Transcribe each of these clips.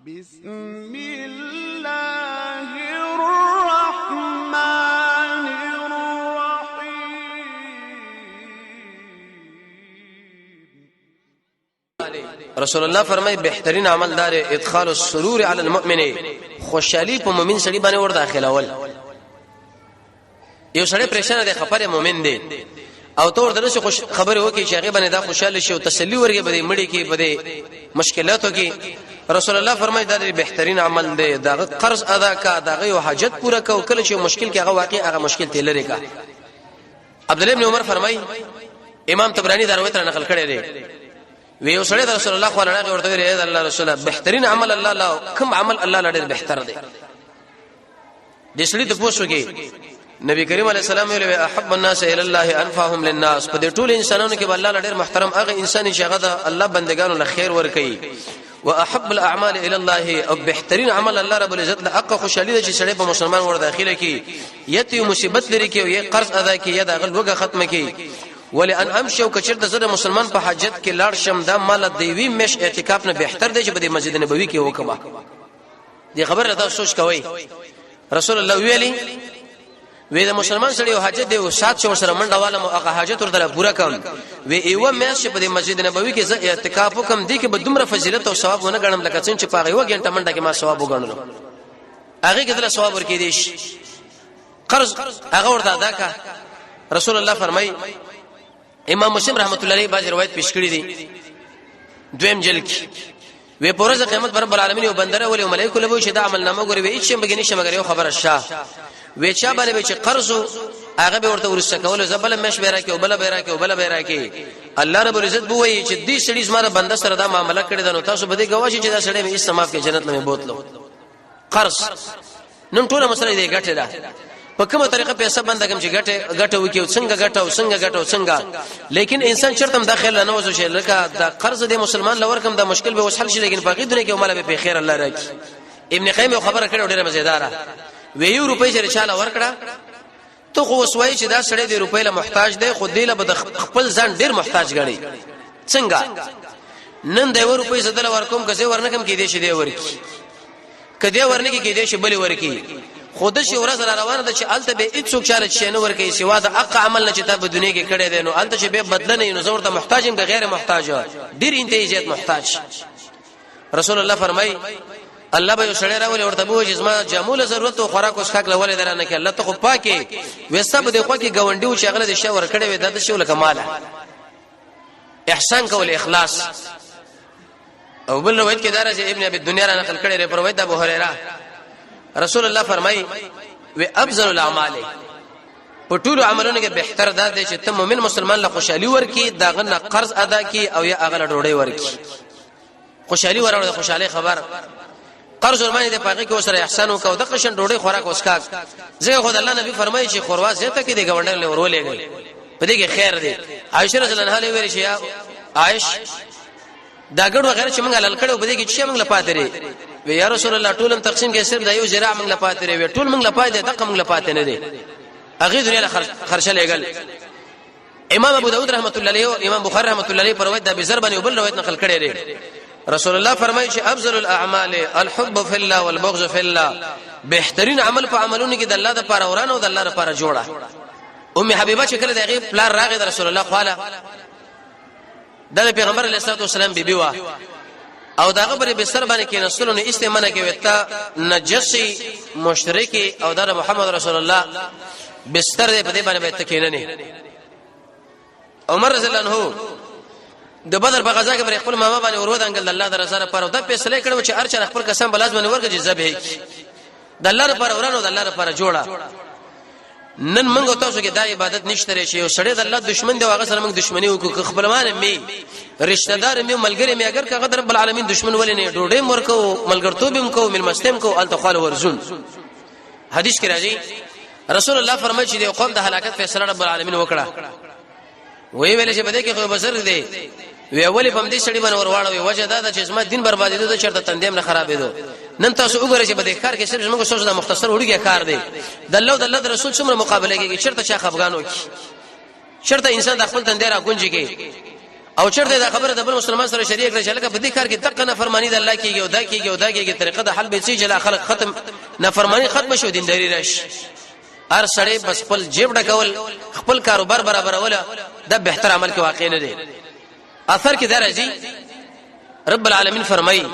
بسم الله الرحمن الرحيم. رسول الله فرمای بهترین عمل دار ادخال السرور علی المؤمن، خوشحالي په مؤمن سړي باندې ور داخلول. یو سړی پریشان دی، خبره مؤمن دی، او تور درسه خوش خبره وکي چې هغه باندې دا خوشاله شي او تسلی ورګي بده مړی کې بده مشکلاتو کې. رسول الله فرمایي دا بهترین عمل دی، دا قرض ادا کا، دا یو حاجت پوره کا، او کله چې مشکل کې هغه واقع هغه مشکل ته لري کا. عبد الله ابن عمر فرمایي، امام طبراني دا روایت را نقل کړی دی، وی یو سړی د رسول الله خو راغی ورته ویل، الله رسول بهترین عمل الله لا کوم عمل الله لړ بهتر دی؟ د سړي ته پوښتنه کې نبی کریم علیه السلام ویل، احب الناس الى الله انفعهم للناس. په دې ټول انسانانو کې الله ډېر محترم هغه انسان چې هغه د الله بندگانو له خیر ور کوي. واحب الاعمال الى الله، او بهترین عمل الله رب العزت له حق خوشالي ده چې سړی په مسلمان ور داخله کی، یته مصیبت لري کی، او یې قرض ادا کی، یا د غل وګه ختم کی. ولئن امشي، او کچر د زره مسلمان په حاجت کې لاړ شم، دا مال د وی مش اعتکاف نه بهتر دی چې په مسجد نبوي کې وکما. دې خبره ته سوچ کوي. رسول الله ویلي وی د مسلمان سره یو حاجت دی او سات چې سره منډه والا مو هغه حاجت ورته پوره کوم، وی یو میاشت په دې مسجد نبوي کې زه اعتکاف وکم، دې کې به دومره فضیلت او ثواب ونه غنم لکه څنګه چې په هغه یو غنټه منډه کې ما ثواب وګڼلو. هغه کې دله ثواب ورکې دی. قرض هغه ورته ادا کا. رسول الله فرمای، امام مسلم رحمت الله علیه باز روایت پیش کړی دی دویم جلد کې، وی پرز قیامت پر رب العالمین یو بندره ولې ملائکه له چې دا عمل نامه ګوري، وی هیڅ بګی نشه مګر یو خبره شاه، وی چا باندې چې قرض هغه به ورته ورسته کول، زبل مش به راکې او بل به راکې او بل به راکې. الله رب العزت بو وی چې دې سړي زما بنده سره دا معاملې کړې ده، نو تاسو به دې گواهی چې دا سړی مې اس معاف کې جنت لمه بوتلو. قرض نن ټوله مسله دې ګټه ده، په کومه طریقه پیسې بنده کوم چې ګټه ګټه وکي او څنګه ګټه او څنګه ګټه او څنګه، لیکن انسان چرته هم داخل نه وځي چې لکه دا قرض دې مسلمان لور کوم دا مشکل به وسحل شي، لیکن په غیدونه کې مال به په خیر الله راکي. ابن قیم یو خبره کړې ډیره مزیداره، وی یو روپۍ چې چاله ورکړه ته خو وسوي چې دا سړی د روپۍ له محتاج دی، خو دی له خپل ځان ډیر محتاج غړي. څنګه نن د یو روپۍ زدل ورکوم، که زه ورنکم کې دې شي دی ورکی، کدی ورنه کې دې شي بلی ورکی، خود شي ورځ را روانه ده چې الته به هیڅوک چاره چې نه ورکی سوا د اق عمل نه چې تا په دنیا کې کړی دی، نو الته چې به بدل نه، نو زه ورته محتاج یم که غیر محتاج؟ ډیر انتهایی زیات محتاج. رسول الله فرمای، الله به یو سړی راولي ورته وایي چې زما جامو ضرورت او خوراک او څښاک لولې درانه کې. الله ته خو پاکي وسه به د خو کې گاونډي او شغله د شي ور کړې وي، د شی لکه ماله احسان کول اخلاص. او بل روایت کې دار چې ابن ابي الدنيا را نقل کړی دی پر روایت ابو هريره، رسول الله فرمای وی افضل الاعمال، په ټولو عملونو کې بهتر دا دی چې ته مؤمن مسلمان له خوشحالي ورکی، دا غنه قرض ادا کی او یا اغله ډوډۍ ورکی، خوشحالي وراوړه، خوشحالي خبر قرض ورمانه د پاګه کې وسره احسان وکاو، د قشن ډوډۍ خوراک وسکاک. زه خو د الله نبی فرمایي چې خوروا زیاته کې د گاونډ له ورولېږي، په دې کې خیر دی. عائشه رضی الله عنها ویل چې عائش دا ګډ وغیرہ چې موږ حلال کړو په دې کې چې موږ لپاره لري؟ وی یا رسول الله ټولم تقسیم کې صرف دا یو ذراع موږ لپاره لري. وی ټول موږ لپاره دي، دغه موږ لپاره نه دي. هغه دنیا له خرچه لګل. امام ابو داود رحمت الله علیه او امام بخاری رحمت الله علیه پر روایت د ابي ذر باندې بل روایت نقل کړی دی، رسول الله فرمایي چې افضل الاعمال الحب فی الله والبغض فی الله، بهترین عمل په عملونو کې د الله لپاره ورانه او د الله لپاره جوړه. ام حبیبه چې کله دغه پلار راغی د رسول الله خواله، د پیغمبر علیه الصلاه والسلام بیبي وا، او داغه پر بستر باندې کې نسلونو استعمال کې وتا نجسی مشرکی او د محمد رسول الله بستر دې په دې باندې به تکیننه. عمر رضی الله عنه د بدر په غزا کې پر خپل ماما باندې ورو دنګل د الله در سره پر دا فیصله کړو چې ارچا خپل قسم بلاز باندې ورګه چې ذبح د الله لپاره ورانو د الله لپاره جوړه. نن موږ تاسو کې دا عبادت نشته چې یو سړی د الله دشمن دی هغه سره موږ دشمنی وکړو، خپلوان می رشتہ دار می ملګری می، اگر کغه رب العالمین دشمن ولې نه ډوډۍ مرکو ملګرتوب هم کو ملمستم کو الته خال ورزون. حدیث کې راځي رسول الله فرمایي چې د قوم د هلاکت فیصله رب العالمین وکړه، وی ویل چې بده کې خو بزرګ دی، وی اولی په دې سړي باندې ورواړه، وی وجه دا ده چې زما دین بربادې ده چرته تندیم نه خرابې ده. نن تاسو وګورئ چې بده کار کې صرف زموږ سوچ دا مختصر وړوکی کار دی، د الله او د الله رسول څومره مقابله کوي، چرته چا خفګانو کی، چرته انسان د خپل تندې را گونجي کې. او چرته دا خبره د بل مسلمان سره شریک کړي چې لکه په دې کار کې دقه نافرمانی د الله کیږي او دا کیږي او دا کیږي، طریقه د حل به څه چې خلک ختم، نافرمانی ختم شو، دینداری راشي. هر سړی بس خپل جیب ډکول، خپل کاروبار برابرول، دا بهتر عمل کې واقع نه دی. اثر کې درځي، رب العالمین فرمایي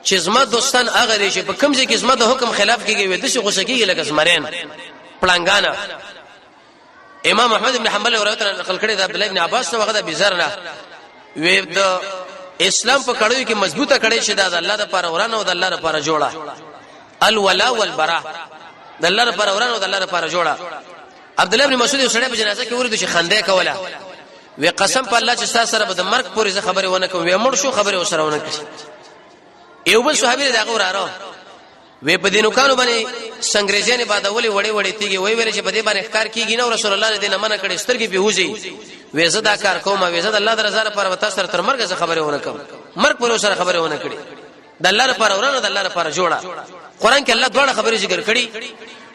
چې زما دوستان هغه دي چې په کوم ځای کې زما د حکم خلاف کیږي، وې د شي غوسه کیږي لکه زمرین پړنګانه. امام احمد بن حنبل روایت نقل کړی د عبد الله بن عباس نو هغه د بزر نه، وې د اسلام په کړیو کې مضبوطه کړی چې دا د الله د پاره ورانه او د الله د پاره جوړه، الولا والبرا، د الله لپاره ورانه او د الله لپاره جوړه. عبد الله بن مسعود یو سړی په جنازه کې ورته چې خنده کوله، وی قسم په الله چې تاسو سره به د مرګ پورې زه خبرې ونه کوم. وی مړ شو، خبرې وسره ونه کړې. یو بل صحابي دغه وراره وی په دینو کانو باندې سنگریزانه بادولې وړې وړې تیږي، وی ویل چې په دې باندې ښکار کیږي نو رسول الله دې نه منع کړي، سترګې به وځي. وی زه دا کار کوم، وی زه د الله د رضا لپاره وتا سره تر مرګ زه خبرې ونه کوم. مرګ پر سره خبرې ونه کړي، د الله لپاره ورانه، د الله لپاره جوړه. قران کې الله دواړه خبرې ذکر کړي،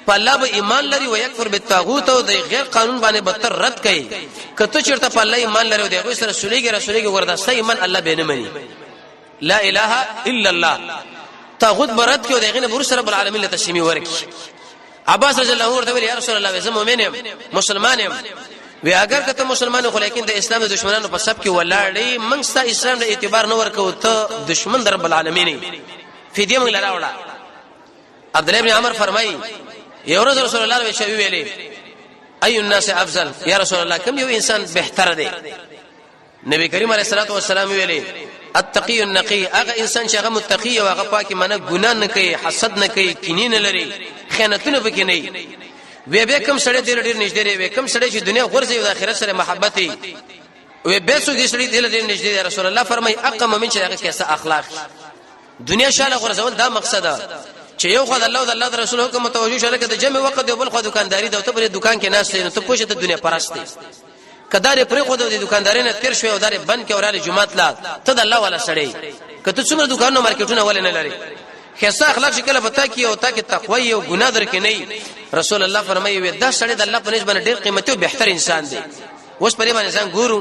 په الله به ایمان لري او یکفر بالطاغوت، او د غیر قانون باندې بدتر رد کوي. کته چیرته په الله ایمان لري او د هغه سره سولېږي رسولېږي، ورته ایمان الله به نه مني. لا اله الا الله طاغوت برد کې او دغه نه ورسره رب العالمین له تسلیمي ورکی. عباس رضی الله عنه ورته ویل، یا رسول الله، زه مؤمن یم، مسلمان یم. وی اگر که ته مسلمان خو لیکن د اسلام د دشمنانو په سب کې ولاړې، موږ ستا اسلام له اعتبار نه ورکو، ته دشمن در رب العالمین، فدیه موږ لراوړه. عبد الله بن عمر فرمایي، یو ورځ رسول الله وی شوی ویلې، اي الناس افضل یا رسول الله، کوم یو انسان بهتر دی؟ نبی کریم علیه الصلاه والسلام ویلي، التقی النقی، هغه انسان چې هغه متقی او هغه پاکي، منه ګناه نه کوي، حسد نه کوي، کینې نه لري، خیانتونه پکې نه وي. وی به کم سړی ډیر ډیر نږدې دی؟ وی کم سړی چې دنیا غرزي او د آخرت سره محبت وي. وی به څوک دې سړی ډیر ډیر نږدې دی؟ رسول الله فرمای، اقم من چې هغه کیسه اخلاق. دنیا شاله غرزول دا مقصد چې یو خو د الله او د الله د رسول حکم متوجه شو، لکه د جمع وخت دی، بل خو دکانداری ده، ته پر دکان کې ناست نه ته پوښتنه ته دنیا پرست دی. کدارې پرې خو د دکاندارۍ نه تیر شوی او دارې بند کې وراله جمعات لا، ته د الله والا سړی کته څومره دکانونو مارکیټونه ولې نه لري؟ خسته اخلاق چې کله پتا کی او تا کې تقوی او ګناه درکې نه، رسول الله فرمایي، وی دا سړی د الله په نسبت باندې ډیر قیمتي او بهتر انسان دی. اوس پرې باندې ځان ګورو.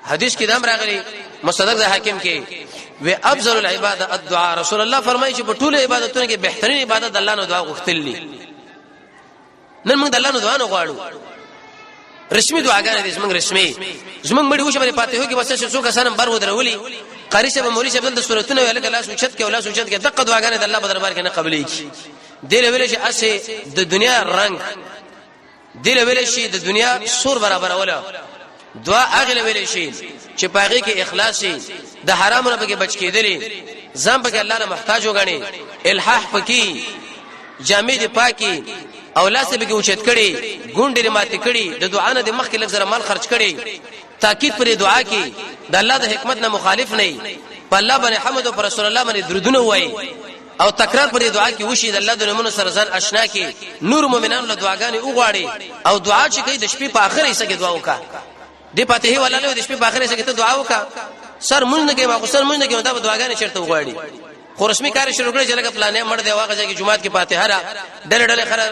حدیث کې دام راغلی مصدق د حاکم کې، وی افضل العباده الدعاء. رسول الله فرمایي چې په ټولو عبادتونو کې بهترین عبادت د الله نو دعا غوښتل دي. نن موږ د الله نو دعا نه غواړو، رسمي دعاګانې دي زموږ رسمي. زموږ مړي وشه باندې فاتحه کې بس څو کسان بر ودرولي، قاری صاحب مولوی صاحب د سورتونه ویل، لاس اوچت کې ولا سوچت کې، دغه دعاګانې د الله په دربار کې نه قبلېږي. دی ویل چې اسه د دنیا رنگ دی ویل شي، د دنیا سور برابر ولا دعا هغه ویل شي چې پاغه کې اخلاص شي، د حرامو نه پکې بچ کېدلی، ځان پکې الله نه محتاج وګڼي، الحاح پکې، جامې دې پاکي او لاس به کې اوچت کړي، ګونډې دې ماتې کړي، د دعا نه د مخکې لږ زره مال خرج کړي، تاکید پر دعا کې، د الله د حکمت نه مخالف نه، په الله باندې حمد او پر رسول الله باندې درودونه وایي او تکرار پر دعا کې وشي، د الله د نومونو سره ځان آشنا کې، نور مؤمنانو له دعاګانې وغواړي او دعا چې کوي د شپې په اخر حصہ کې دعا وکړه. د فاتحه ولا له د شپې په اخر حصہ کې ته دعا وکړه، سر مونږ نه کوي، ما خو سر مونږ نه کوي، دا دعاګانې چیرته وغواړي؟ خو رسمي کار شروع کړی چې لکه پلانې مړ دی، واغه ځای کې جمعات کې فاتحه را ډله ډله خره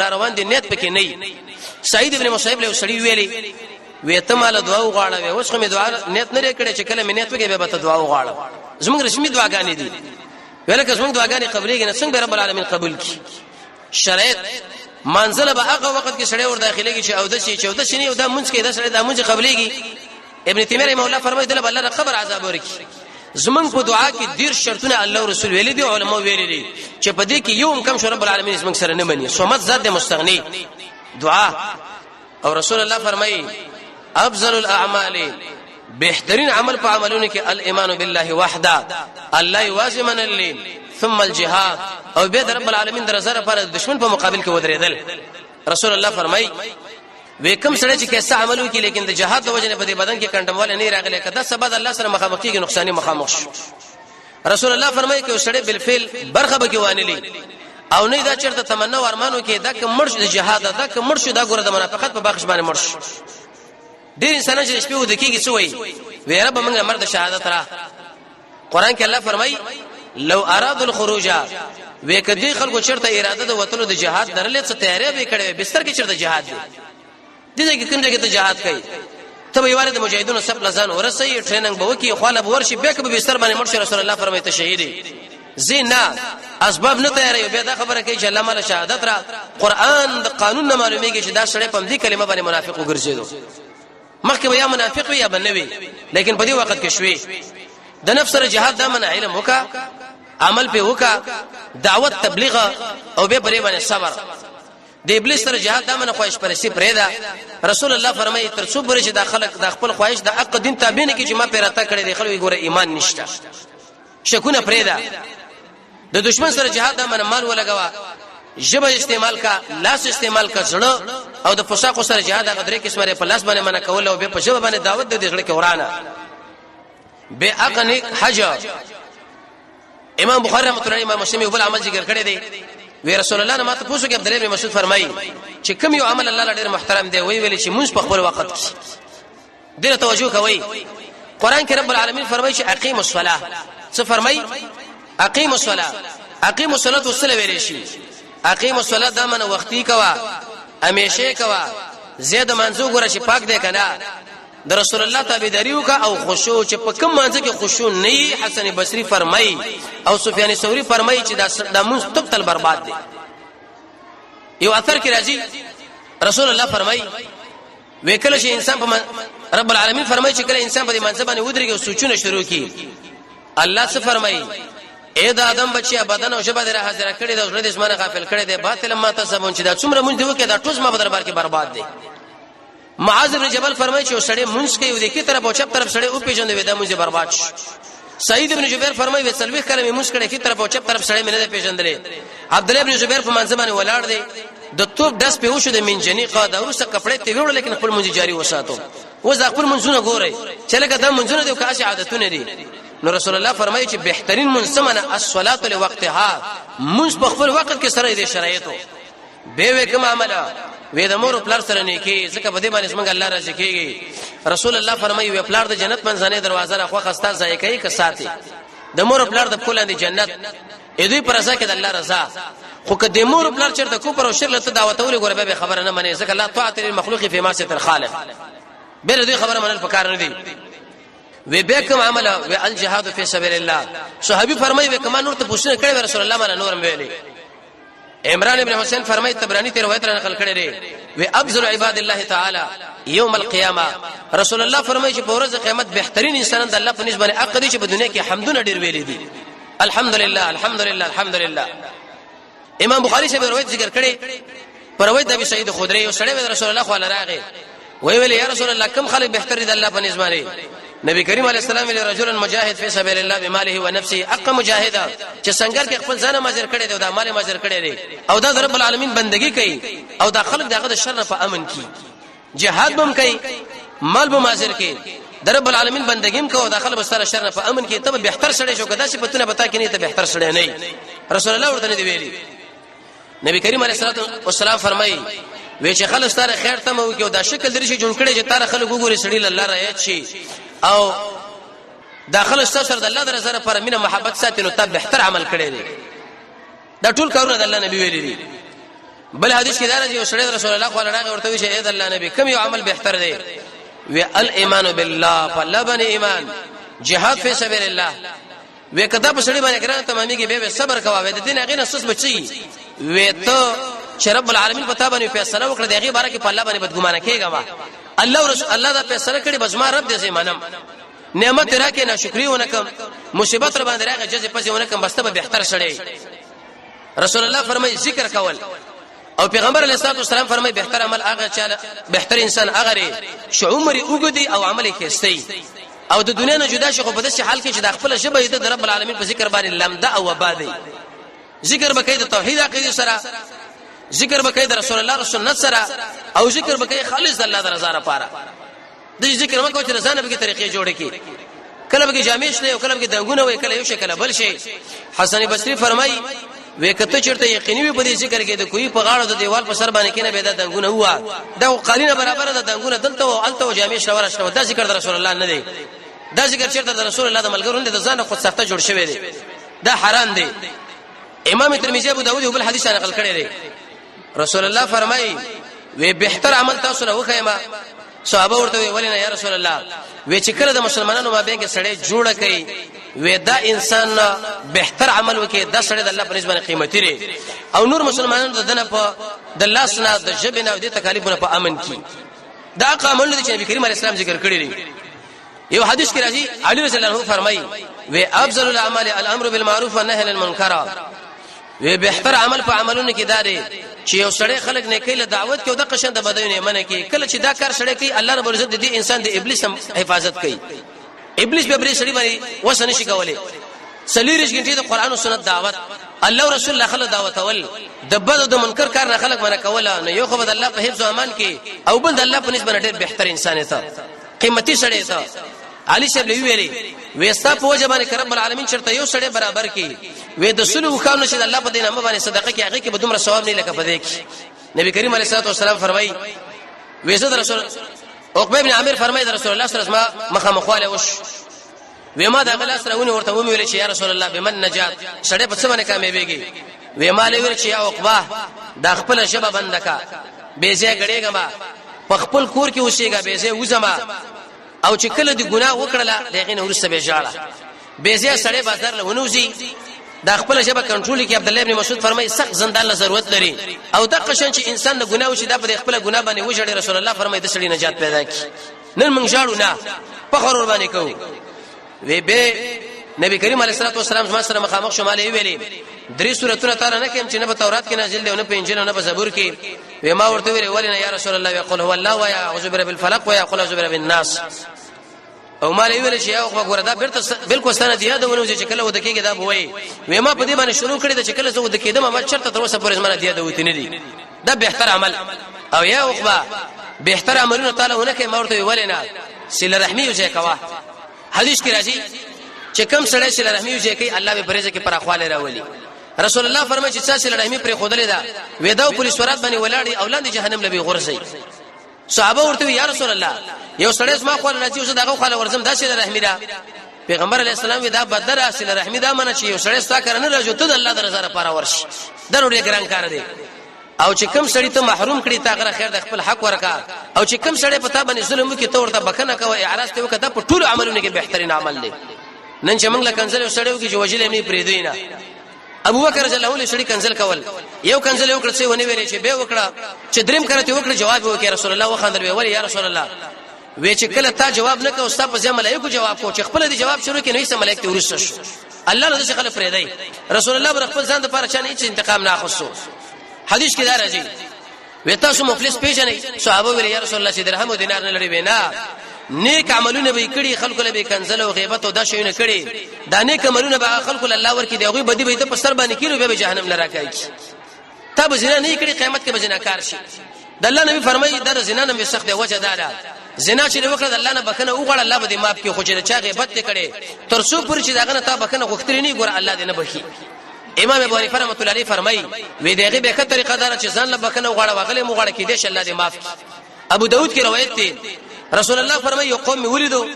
را روان دي، نیت پکې نه. سعید ابن مسیب له سړي ویلي، وی ته مال دعا وغواړه. وی اوس خو مې دعا نیت نه کړی، چې کله مې نیت وکړي به ته دعا وغواړم. زموږ رسمي دعاګانې دي، ویل که زموږ دعاګانې قبلېږي نه، څنګه رب العالمین قبول کړي؟ شرایط منزله به هغه وخت کې سړی ور داخليږي چې او د شي، چې او د شي نه، او د مونږ کې د سړی د مونږ قبليږي. ابن تیمیه رحمه الله فرمایي، دله الله خبر عذاب ورکی. زمونږ په دعا کې ډیر شرطونه الله او رسول ویلي دي، علما ویلي دي چې په دې کې یو هم کم شو رب العالمین زمونږ سره نه مني. صمد ذات مستغنی دعا. او رسول الله فرمایي، افضل الاعمال، بهترین عمل په عملونو کې الايمان بالله وحده، الله یوازې منل، ثم الجهاد، او به رب العالمین درزه لپاره دشمن په مقابل کې ودرېدل. رسول الله فرمایي، وې کوم سړی چې کیسه عمل وکړي لیکن د جهاد د وجې نه په دې بدن کې کنډمواله نه راغلی، کدا سبا د الله سره مخامخ کیږي نقصانی مخامخ شو. رسول الله فرمایي، چې سړی بالفعل برخه به کې وانلی او نه دا چرته تمنا او ارمانو کې، دا کوم مرش د جهاد، دا کوم مرش، دا ګوره د منافقت په بخش باندې مرش. ډیر انسانان چې شپې ود کیږي څه وایي؟ وی رب موږ مرد شهادت را. قران کې الله فرمایي، لو اراد الخروج، وې کدی خلکو چرته اراده د وتلو د جهاد درلې، څه تیاری به کړي، بستر کې چرته جهاد دی؟ دې کې کوم ځای کې ته جهاد کوي؟ ته به یواره د مجاهدونو سب لزان ورسې، ټریننګ به وکي، خواله به ورشي، بیا به بستر باندې مړ شي. رسول الله فرمایي ته شهید زینا اسباب نه تیارې. بیا دا خبره کوي چې الله مال شهادت را. قران د قانون نه معلومیږي چې دا سړی په دې کلمه باندې منافق وګرځیدو. مخکې به یا منافق وي یا بنوي، لیکن په دې وخت کې شوي. د نفس سره جهاد دا من علم وکا، عمل په وکا، دعوت تبلیغ او به پرې باندې صبر. د ابلیس سره جهاد دا من خواهش پرستی پرې ده. رسول الله فرمایي تر څو پورې چې دا خلک د خپل خواهش د حق دین تابع نه کی چې ما پیراته کړی دی، خلک ګوره ایمان نشته، شکونه پرې ده. د دشمن سره جهاد دا من مال ولګوا، ژبه استعمال کا، لاس استعمال کا، زړه. او د فساق سره جهاد هغه درې قسمه په لاس باندې منع کول او به په ژبه باندې دعوت د زړه کې ورانه به اغنی حج. امام بخاری رحمۃ اللہ، امام مسلم یو بل عمل ذکر کړی دی. وی رسول الله نه ماته پوښتنه کې عبد الله بن مسعود فرمایي چې کوم یو عمل الله ډیر محترم دی؟ وی ویل چې مونږ په خپل وخت کې ډیر توجه کوي. قران کې رب العالمین فرمایي چې اقیم الصلاه. څه فرمایي؟ اقیم الصلاه. اقیم الصلاه وسله ویل شي. اقیم الصلاه دا من وختي کوا، همیشه کوا. زید منځو ګره چې پاک دی کنه، د رسول الله تابعداري وکا او خشوع. چې په کوم مانځ کې خشوع نه، حسن بصري فرمایي او سفیان ثوری فرمایي چې دا د مونږ تب تل برباد دي. یو اثر کې راځي، رسول الله فرمایي وکله چې انسان په رب العالمین فرمایي چې کله انسان په دې منځ باندې ودرېږي او سوچونه شروع کړي، الله څه فرمایي؟ اے د ادم بچیا، بدن او ژبه دې حاضر کړی د زړه دې زمانه غافل کړی دی، باطل ما تسبون، چې دا څومره مونږ دی وکړه دا ټول ما په دربار کې برباد دی. معاذ بن جبل فرمایي چې سړی مونږ کوي او د کی طرف او چپ طرف سړی او پیژندې وي، دا مونږ برباد شي. سعید ابن جبیر فرمایي وې سلوي کله مې مونږ کړي، کی طرف او چپ طرف سړی مې نه پیژندلې. عبد الله ابن زبیر په منځ باندې ولاړ دی، د توپ داس په وشو د منجنی قا دا ورسته کپڑے ته ویوړ، لیکن خپل مونږ جاری وساتو. اوس خپل مونږونه ګوري چې لکه دا مونږونه دی کاسي عادتونه دي. نو رسول الله فرمایي چې بهترین مونږ سمنه الصلاه لوقتها، مونږ په خپل وخت کې سره دې شرایطو. به وې کوم عمل؟ وې د مور پلار سره نیکی، ځکه په دې باندې څنګه الله راضي کیږي. رسول الله فرمایي وې پلار د جنت منځنۍ دروازه را خوخه ستا ځای کوي که ساتي. د مور پلار د کولان دی جنت اې دوی پر رضا کې د الله رضا. خو که د مور پلار چرته کو پر شر لته دعوت ولې ګوره به خبره نه مني، ځکه لا طاعت للمخلوق فی معصیت الخالق، به دوی خبره منل پکار نه دی. وی به کوم عمل؟ وی الجهاد فی سبیل الله. صحابي فرمایي وی کما نور ته پوښتنه کړې، رسول الله مال نورم ویلي. عمران ابن حسین فرمایي، تبرانی ته روایت را نقل کړی دی، وی افضل عباد الله تعالی یوم القیامه. رسول الله فرمایي چې په ورځ قیامت بهترین انسانان د الله په نسبت باندې عقل دي چې په دنیا کې حمدونه ډیر ویلي دي، الحمدلله الحمدلله الحمدلله. امام بخاری صاحب روایت ذکر کړی پر روایت ابي سعید خدری، یو سړی رسول الله خو راغی، وی ویل یا رسول الله کم خلک بهتر دي الله په نسبت باندې؟ نبی کریم علیه السلام ویل رجل مجاهد فی سبیل الله بماله ونفسه، اق مجاهد چې سنگر کې خپل ځان ماجر کړي دی او د مال ماجر کړي دی او دا رب العالمین بندگی کوي او دا خلک دغه د شر په امن کی جهاد بم کوي، مال به ماجر کوي، د رب العالمین بندگی هم کوي، دا خلک سره شر په امن کې، ته بهتر سړی شو. کدا چې پتونه بتا کې نه ته بهتر سړی نه، رسول الله ورته نه دی ویلي. نبی کریم علیه الصلاه والسلام فرمایي وی چې خلک ستاره خیر ته مو کې او دا شکل درې شي جوړ کړي چې تاره خلک وګوري سړي الله رايت شي او دا خلک سره د الله در سره پر مینه محبت ساتي، نو ته بهتر عمل کړی دی. دا ټول کارونه د الله نبی ویلي دي. بل حدیث کې دا راځي، یو سړی رسول الله خو راغی ورته وی چې اې د الله نبی کوم یو عمل بهتر دی؟ وی الايمان بالله، فلبن ایمان، جهاد فی سبیل الله. وې کدا په سړي باندې ګران تمامېږي به صبر کوه. وې د دین هغه نه سس بچي وې ته چې رب العالمین په تا باندې فیصله وکړه، د هغه باره کې په الله باندې بدګمانه کېږه ما. الله ورس الله دا فیصله کړې، بس ما رب دې زه منم، نعمت راکې ناشکری ونکم، مصیبت را باندې راغی جزې پسې ونکم، بس ته به بهتر سړی. رسول الله فرمایي ذکر کول او پیغمبر علیه الصلاه والسلام فرمایي بهتر عمل هغه چاله، بهتر انسان هغه لري چې عمر اوږدي او عمل یې ښایسته او د دنیا نه جدا شي، خو په داسې حال کې چې د خپل ژبه د رب العالمین په ذکر باندې لمده او وبا دی. ذکر به کوي د توحید عقیده سره، ذکر به کوي د رسول الله سنت سره، او ذکر به کوي خالص د الله د رضا لپاره. د ذکر مکو چې رضا نه به طریقې جوړې کی، کله به جامع شته او کله به دنګونه وي، کله یو شکل بل شي. حسن بصری فرمایي وې کته چیرته یقیني وي په دې ذکر کې د کوی په غاړه د دیوال په سر باندې کینه به دا دنګونه هوا، دا قالینه برابر ده، دنګونه دلته او الته او جامع شته ورشته. دا ذکر د رسول الله نه دی، دا ذکر چیرته د رسول الله د ملګرو نه د ځان خود سخته جوړ شوی دی، دا حرام دی. امام ترمذی ابو داود یو بل حدیث نقل کړی دی، رسول الله فرمایي وی بهتر عمل تاسو له وخیمه. صحابه ورته وی ولې نه یا رسول الله؟ وی چې کله د مسلمانانو مابین کې سړی جوړه کوي، وی دا انسان بهتر عمل وکي، دا سړی د الله په نسبت قیمتي دی او نور مسلمانانو د دنه په د لاس نه د ژبې نه د تکالیفونو په امن کې. دا عمل دي چې نبی کریم علیه السلام ذکر کړی دی. یو حدیث کې راځي، علی رضی الله عنه فرمایي وی افضل الاعمال الامر بالمعروف والنهي عن المنکر. وی بهتر عمل په عملونو کې دا دی چې یو سړی خلک نه کوي له دعوت کې او د قشن د بدیو نه منه کوي. کله چې دا کار سړی کوي، الله رب العزت د دې انسان د ابلیس هم حفاظت کوي. ابلیس به بری سړی باندې وسه نشي کولای. سلیریش غنټه د قران او سنت دعوت، الله او رسول الله خلک دعوت ول، د بد او د منکر کار نه خلک منع کوله، نو یو خو د الله په حفظ او امان کې او بل د الله په نسبت ډېر بهتر انسان ته قیمتي سړی ته. علي صاحب لوي ویلي وستا په وجه باندې رب العالمین چرته یو سړی برابر کی، وې د سلو وخانو چې د الله په دین باندې صدقه کې هغه کې به دومره ثواب نه لکه پدې کې. نبی کریم علیه الصلاه والسلام فرمایي وې زه د رسول عقبه ابن عامر فرمایي د رسول الله صلی الله علیه وسلم مخه مخواله وش، وې ما دا غلا سره ونی ورته ومې ویل چې یا رسول الله بمن نجات، سړی په څه باندې کامیابېږي؟ وې ما له ویل چې یا عقبه، دا خپل شبه بند کا، بې ځای غړېګه ما، په خپل کور کې اوسېګا، بې ځای وزما، او چې کله دی ګناه وکړله دغه نه ورسته به ژاړه، بې ځای سړی بازار له ونوزي، دا خپل ژبه کنټرول کی. عبد الله ابن مسعود فرمایي سخت زندان له ضرورت لري او د قشن چې انسان له ګناه وشي دا په خپل ګناه باندې وژړي. رسول الله فرمایي د سړي نجات پیدا کی. نن موږ ژاړو نه، په خور باندې کوو. وی به نبی کریم علیه الصلاه والسلام زما سره مخامخ شماله ویلي درې سورتونه تعالی نه کوم چې نه په تورات کې نازل دی او نه په انجیل او نه په زبور کې. وی ما ورته ویل ولې نه یا رسول الله؟ وی قل هو الله و یا اعوذ برب الفلق و یا قل اعوذ برب الناس. او ما ویل چې یو خو ګوره دا بیرته بالکل ستنه دی یادونه چې کله ود کېږي دا بوي. وی ما په دې باندې شروع کړی چې کله زه ود کېدم ما چرته تر اوسه پورې زمانه دی یادوتی نه دي. دا بهتر عمل. او یا عقبه بهتر عملونه تعالی ونه کې؟ ما ورته ویل نه، سله رحمی یو ځای کوا. حدیث کې راځي چې کم سړی سله رحمی یو ځای کوي، الله به پرېزه کې پراخواله راولي. رسول الله فرمایي چې څه سله رحمی پر خودلې ده، وېداو پولیس ورات باندې ولاړی او لاندې جهنم لبي غورځي. صحابه ورته یا رسول الله، یو سړی زما خو راځي اوس دغه خو ورزم، دا سله رحمی ده؟ پیغمبر علی السلام دا بدل اصل رحمی دا منه چې یو سړی ستا کار نه راځي، ته د الله درزه لپاره ورش، دا ډېر ګران کار دی. او چې کم سړی ته محروم کړي تا غره خیر د خپل حق ورکا، او چې کم سړی په تا باندې ظلم وکړي ته ورته بخنه کوه، اعراض ته وکړه، دا په ټولو عملونو کې بهترین عمل دی. نن چې موږ له کنزل یو سړی وکړي چې وجلې نه پرې دی نه. ابو بکر رضی الله عنه سړی کنزل کول، یو کنزل یو کړ چې ونی ویلې چې به وکړه، چې دریم کرته وکړه جواب وکړ. رسول الله وخندل، وی ولی یا رسول الله؟ وی چې کله تا جواب نه کو ستا په ځای ملائکه جواب کو، چې خپل دی جواب شروع کړي نو یې ملائکه ته ورسره شو. الله له دې خلک پرې دی. رسول الله بر خپل ځان د پاره چانه هیڅ انتقام نه اخستو. حدیث کې دا راځي وی تاسو مفلس پیژنئ؟ صحابه ویل یا رسول الله چې درهم او دینار نه لري. وینا نیک عملونه به کړي، خلکو له به کنزل او غیبت او دا شیونه کړي، دا نیک عملونه به خلکو له الله ورکړي، دی هغه بدی به ته په سر باندې کیلو به جهنم لرا کوي. تا به زنا نه کړي، قیامت کې به زناکار شي. د الله نبی فرمایي دا زنا نه سخت وجه دا ده، زنا چې وکړه د الله نه بخنه وغواړه، الله به دې معاف کړي، خو چې چا غیبت کړي تر څو پورې چې داغه نه تا بخنه غوښتلې نه ګور الله دې نه بخي. امام ابو حنیفه رحمۃ الله علیه فرمایي وی دغه به ښه طریقه دار چې ځان له بخنه وغواړه، وغلې مو غواړه کې دې الله دې معاف کړي. ابو داود کې روایت دی، رسول الله فرمایي یو قوم ولیدو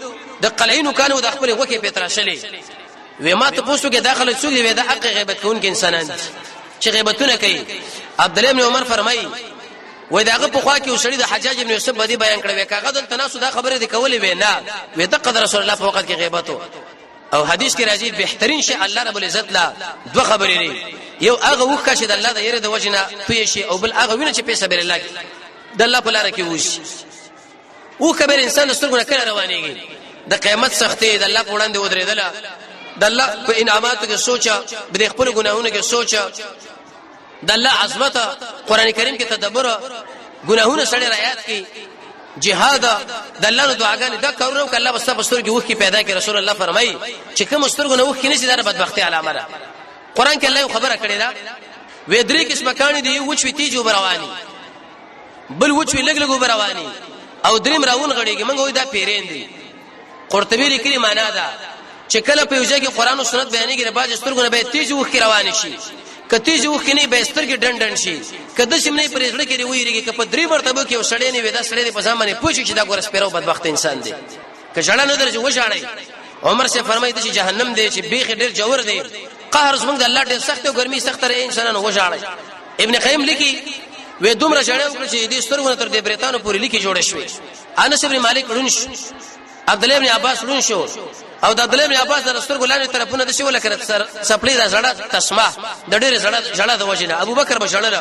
د قلعینو کانو د خپل غوخه پیتراشلې. وی ما ته پوښتنه کې داخله څوک دی؟ وی دا حق غیبت کوونکي انسانان دي چې غیبتونه کوي. عبد الله بن عمر فرمایي وای داغه په خوا کې وسړي د حجاج ابن یوسف بدی بیان کړو، کاغه دلته ناسو دا خبره دی کولې وی نه، وی د قدر رسول الله په وخت کې غیبت. او حدیث کې راځي بهترین شی الله رب العزت لا دوه خبرې دي، یو هغه وخت چې د الله د یری د وجنه توی شي، او بل هغه وینه چې په سبیل الله د الله په لار کې وشي. او خبر انسان سترګو نه کله روانيږي، د قیامت سختي، د الله په وړاندې ودرېدله، د الله په انعاماتو کې سوچا، د خپل ګناهونو کې سوچا، د الله عظمت، قران کریم کې تدبر، ګناهونه سړی رايات کی، جهاد، د الله نو دعاګانې، دا کارونه وکړه الله بس په سترګو وښکي پیدا کړي. رسول الله فرمایي چې کوم سترګو نه وښکي نشي دا بدبختي علامه ده. قران کې الله یو خبره کړې ده، وې درې قسمه کانی دی، وچ وی تیج وبرواني، بل وچ وی لګ لګ وبرواني، او دریم راون غړيږي. موږ وای دا پیرین دي. قرطبي لیکلي معنا ده چې کله په یو ځای کې قران او سنت بیانېږي د باج سترګو نه به تیز وښکي روان شي، که تیز وښکي نه به سترګې ډنډ ډنډ شي، که د سیم نه پرې زړه کې ویریږي. که په درې مرتبه کې یو سړی نه وي دا سړی په ځان باندې پوه شي چې دا ګور سپیرو بدبخت انسان دی. که ژړا نه درځي وژاړي. عمر سے فرمایي چې جهنم دی چې بیخ ډیر جوور دی، قهر زمونږ د الله ډیر سخت او ګرمي سخت لري، انسانانو وژاړي. ابن قیم لیکي وې دومره ژړا وکړه چې دې سترګو تر دې بریتانو پورې لیکي جوړ شوې. انس ابن مالک ړون شو، عبد الله ابن عباس ړون شو، او د عبد الله ابن عباس د سترګو لاندې طرفونه د شو لکه سپلې د زړه تسمه د ډېر زړه زړه د وجنه ابو بکر به ژړل.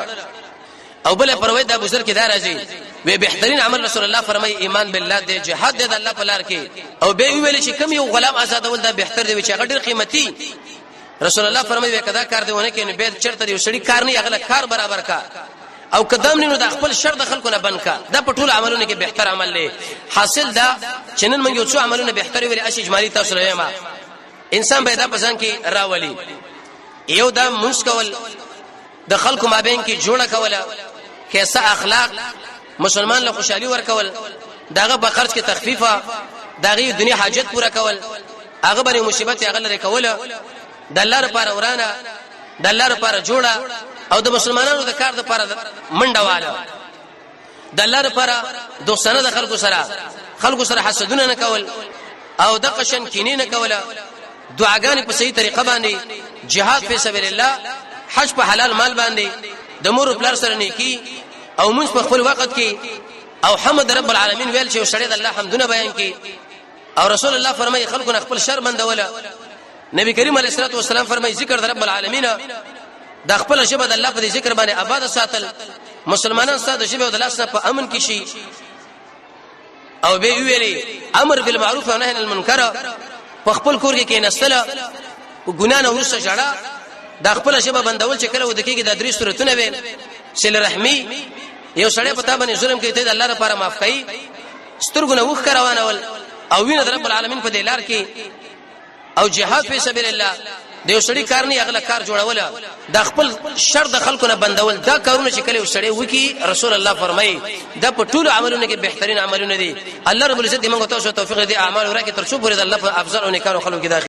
او بل پروي د ابو ذر کې دا راځي وی بهترین عمل رسول الله فرمای ایمان بالله دی، جهاد دی د الله په لار کې. او به ویل چې کم یو غلام آزادول دا بهتر دی چې هغه ډېر قیمتي. رسول الله فرمایي وی کدا کار دی ونه کې نو به چرته یو سړي کار نه هغه کار برابر کا، او قدم نه د خپل شر د خلکو نه بند کا. دا په ټول عملونو کې بهتر عمل دی. حاصل دا چې نن موږ یو څو عملونه بهتر ویل اش اجمالی تاسو لري، ما انسان به دا پسند کې راولي. یو دا منس کول، د خلکو مابین کې جوړه کوله، کیسه اخلاق، مسلمان له خوشحالي ورکول، داغه په خرج کې تخفیفه، داغه دنیا حاجت پوره کول، هغه باندې مصیبت هغه لري کول، د الله لپاره ورانه، د الله لپاره جوړه، او د مسلمانانو د کار لپاره منډه واله، د الله لپاره دوستانه، د خلکو سره حسدونه نه کول او د قشن کینې نه کوله، دعاګانې په صحیح طریقه باندې، جهاد فی سبیل الله، حج په حلال مال باندې، د مور او پلار سره نیکی، او موږ په خپل وخت کې، او حمد رب العالمین ویل چې سړی د الله حمدونه بیان کړي. او رسول الله فرمایي خلکو نه خپل شر بندوله. نبی کریم علیه الصلاه والسلام فرمایي ذکر د رب العالمین، د خپل ژبه د الله په ذکر باندې آباد ساتل، مسلمانان ستاسو د ژبه او د لاس په امن کې شي. او به ویلي امر بالمعروف او نهی عن المنکر، په خپل کور کې کېنستل، ګنا نه ورسره جړه، د خپل ژبه بندول چې کله ود کېږي. د درې صورتونه وي: سل رحمی، یو سړی په تا باندې ظلم کوي، ته د الله لپاره معاف کوي، سترګو نه وښکه روانول او وینه د رب العالمین په دې لار کې، او جهاد فی سبیل الله، د یو سړي کار نه اغله کار جوړول، د خپل شر د خلکو نه بندول. دا کارونه چې کله یو سړی وکي، رسول الله فرمایي دا په ټولو عملونو کې بهترین عملونه دي. الله رب العزت موږ تاسو توفیق دې اعمال ورکړي تر څو پورې د الله په افضل او نیکانو خلکو کې داخل.